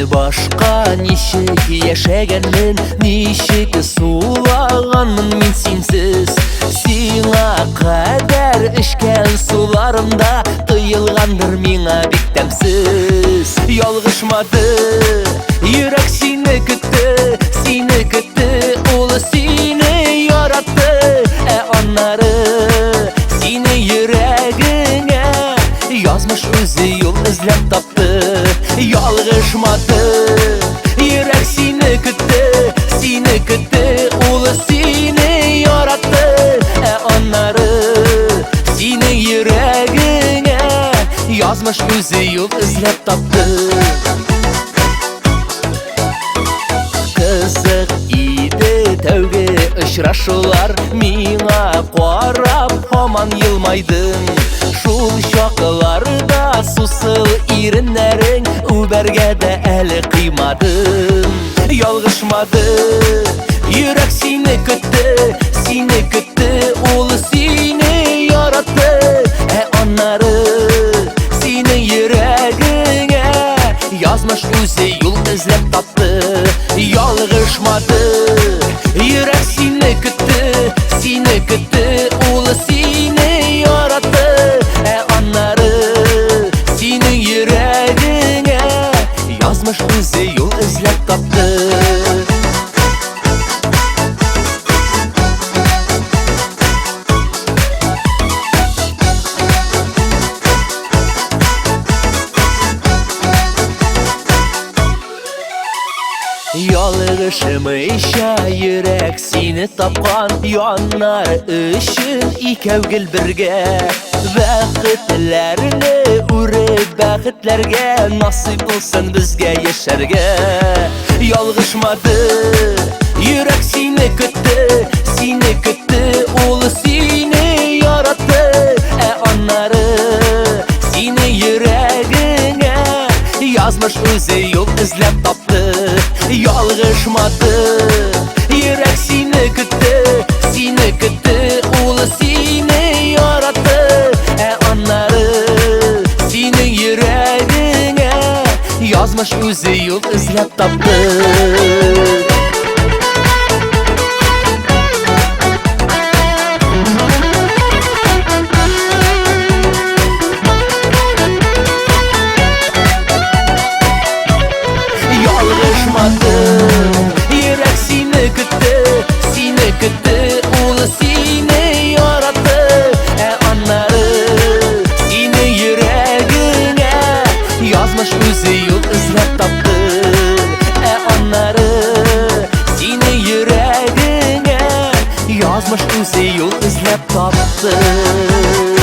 Башка ничек яшәгәнмен, ничек сулаганмын мин синсез. Сиңа кадәр эчкән суларым да тоелгандыр миңа бик тәмсез. Ялгышмады, йөрәк сине көтте, сине көтте, ул сине яратты. Ә аннары сине йөрәгеңә язмыш үзе юл эзләп тапты. Ялгышмады, йөрәк сине көтте, сине көтте, ул сине яратты. Ә аннары синең йөрәгеңә язмыш үзе юл эзләп тапты. Кызык иде тәүге очрашулар, миңа карап һаман елмайдың. Шул чакларда сусыл иреннәрең үбәргә дә әле кыймадым. Ялгышмады, йөрәк сине көтте, сине көтте, ул сине яратты. Ә аннары синең йөрәгеңә язмыш үзе юл эзләп тапты. Ялгышмады, йөрәк сине көтте, сине көтте, ул сине яратты. Ә аннары синең йөрәгеңә язмыш үзе юл эзләп тапты. Ялгышмыйча йөрәк сине тапкан, яннар өчен икәү гел бергә. Бәхетләрне үреп бәхетләргә насыйп булсын безгә яшәргә. Ялгышмады, йөрәк сине көтте, сине көтте, ул сине яратты. Ә аннары сине йөрәгеңә язмыш үзе юл эзләп тапты. Ялгышмады, йөрәк сине көтте, сине көтте, ул сине яратты. Ә аннары синең йөрәгеңә язмыш үзе юл эзләп тапты. Ялгышмады, йөрәк сине көтте, сине көтте, ул сине яратты. Ә аннары сине йөрәгеңә язмыш үзе юл эзләп тапты. Ә аннары сине йөрәгеңә язмыш үзе юл эзләп тапты.